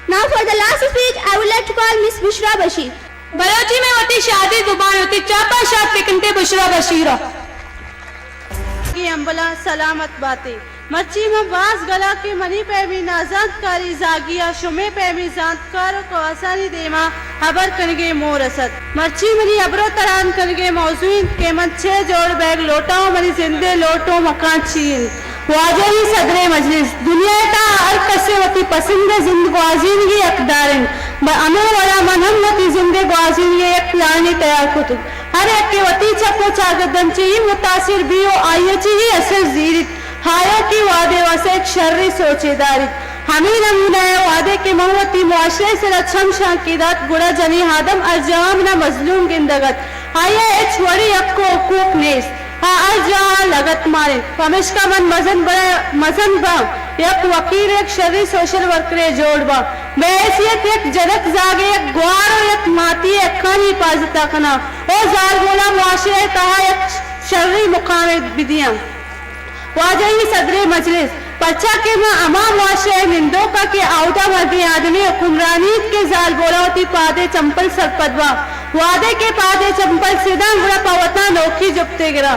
Now for the last speech, I would like to call Miss Bushra Bashir. Balochi میں وتی شادی زبان، وتی چاپا شاد پکنتے بشرا بشیرا۔ کی امبلا سلامت باتے۔ مرچی من باز گلا کہ منی پیمی نازانتکاری زاگی ء شمے پیمی زانتکار و کواسانی دیما ہبر کنگے مور است۔ مرچی منی ہبر و تران کنگے موضوع انت کہ من چے جوڑ بیگ لوٹاں و منی زندے لوٹ و مکان چی انت۔ واجہی صدر مجلس، دنیا ء تہا ہر کسے وتی پسند ء زند گوازینگی حقدار انت، بہ ہمے وڑا من ہم وتی زند ء گوازینگی یک پلانے تیار کتگ۔ ہر یکے وتی چپ و چاگردن چہ اے متاثر بی و آئی ء چہ اے اثر زیریت، آیا کہ وہدے واسہ یک شریں سوچے داریت۔ ہمے نمونہ ء وہدے کہ من وتی معاشرہ ء سرا چم شانکے دات، گڑا جنیں آدم ہر جاہ ء منا مظلوم گندگ ات۔ آئی ء ہچ وڑیں حق و حقوق نیست۔ آ ہر جاہ ء لگت مار انت۔ پمیشکا من مزن بڑا، مزن باں، یک وکیل، یک شریں سوشل ورکرے جوڑ باں۔ بہ حیثیت یک جنک زاگ ء یک گوار و یک ماتی ء حقانی حفاظت ء کناں و زالبولاں معاشرہ ء تہا یک شریں مقامے بدیاں۔ واجہی صدر مجلس، پرچا کہ ما ہما معاشرہ ء نندوک آں کہ اودا مردیں آدمی حکمرانی انت کہ زالبولاں وتی پاد ء چمپل سرپد باں۔ وہدے کہ پاد ء چمپل سداں گڑا پہ وتا نوکیں جپتے گراں۔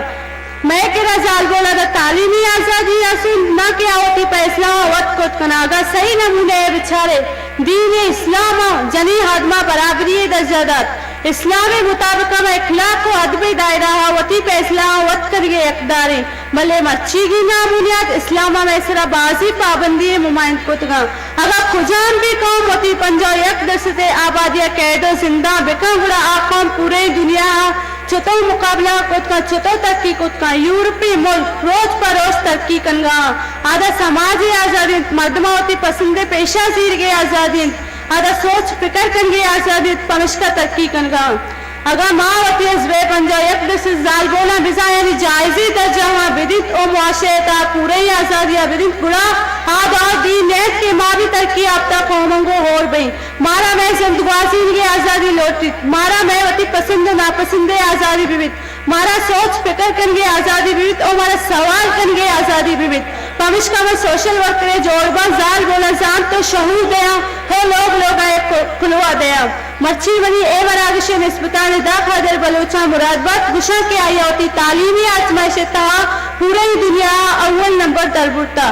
مئے کرا زالبول اگاں تعلیمی آزادی است انت، ناں کہ آ وتی پیسلہ آں وت کت کناں۔ اگاں صحیح نمونہ ء بچارے، دین اسلام ء جنیں آدما برابری ء درجہ دات۔ اسلام ء مطابق ہم اخلاق و ادب ء دائرہ ء وتی پیسلہ آں وت کنگ ء حقدار انت۔ بلے مرچیگی نابنیاد اسلام ء مئے سرا بازیں پابندی ء ممائند کتگاں۔ اگاں کجام بھی قوم وتی پنجاہ و یک درسد ء آبادی ء قید و زندان بکن، گڑا آ قوم پوریں دنیا ء چتو مقابلہ کت کن، چتو ترقی کت کن۔ یورپی ملک روچ پہ روچ ترقی کنگا انت۔ آدا سماجی آزادی انت، مردماں وتی پسندیں پیشہ زیرگے آزادی انت، آدا سوچ فکر کنگے آزادی انت، پمشکا ترقی کنگا انت۔ اگاں ما وتی حزب ء پنجاہ و یک درسد زالبولاں بزاں یعنی جائزیں درجہ آں بدیت و معاشرہ ء تہا پوریں آزادی ء بدیت، گڑا آ دور دیر نئیت کہ ما بھی ترقی یافتہ قوماں گوں ہور بئیں۔ مارا مئے زند گوازینگے آزادی لوٹیت، مارا مئے وتی پسند و ناپسندے آزادی ببیت، مارا سوچ فکر کنگے آزادی ببیت و مارا سوال کنگے آزادی ببیت۔ پمشکا من سوشل ورکرے جوڑ باں، زالبولاں زانت و شعور دیاں و لوگ لوگا یک کلوہ دیاں۔ مرچی منی اے مراگش ء نسبتاں ندا قادر بلوچاں مراد بات، گشاں کہ آئی ء وتی تعلیمی آزمائش ء تہا پورئی دنیا ء اول نمبر در برتا۔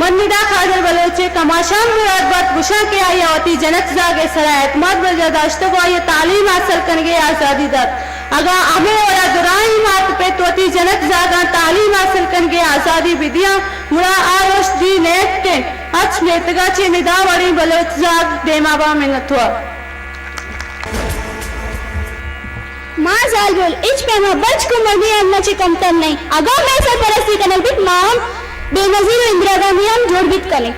من ندا قادر بلوچ ء کماشاں مراد بات، گشاں کہ آئی ء وتی جنک زاگ ء سرا اعتماد برجا داشتگ و آئی ء تعلیم حاصل کنگ ء آزادی دات۔ اگاں ہمے وڑا درائیں مات پت وتی جنک زاگاں تعلیم حاصل کنگ ء آزادی بدیاں، گڑا آ روش دی نیت کہ ہرچ میتگا چہ ندا وڑیں بلوچ زاگ دیما باں۔ منتوار۔ ما زالبول ہچ پیما بچ گوں مردیں آدما چہ کمتر نئیں۔ اگاں مئے سرپرستی کنگ بیت، ما ہم بے نظیر و اندرا گاندھی ہم جوڑ بیت کنیں۔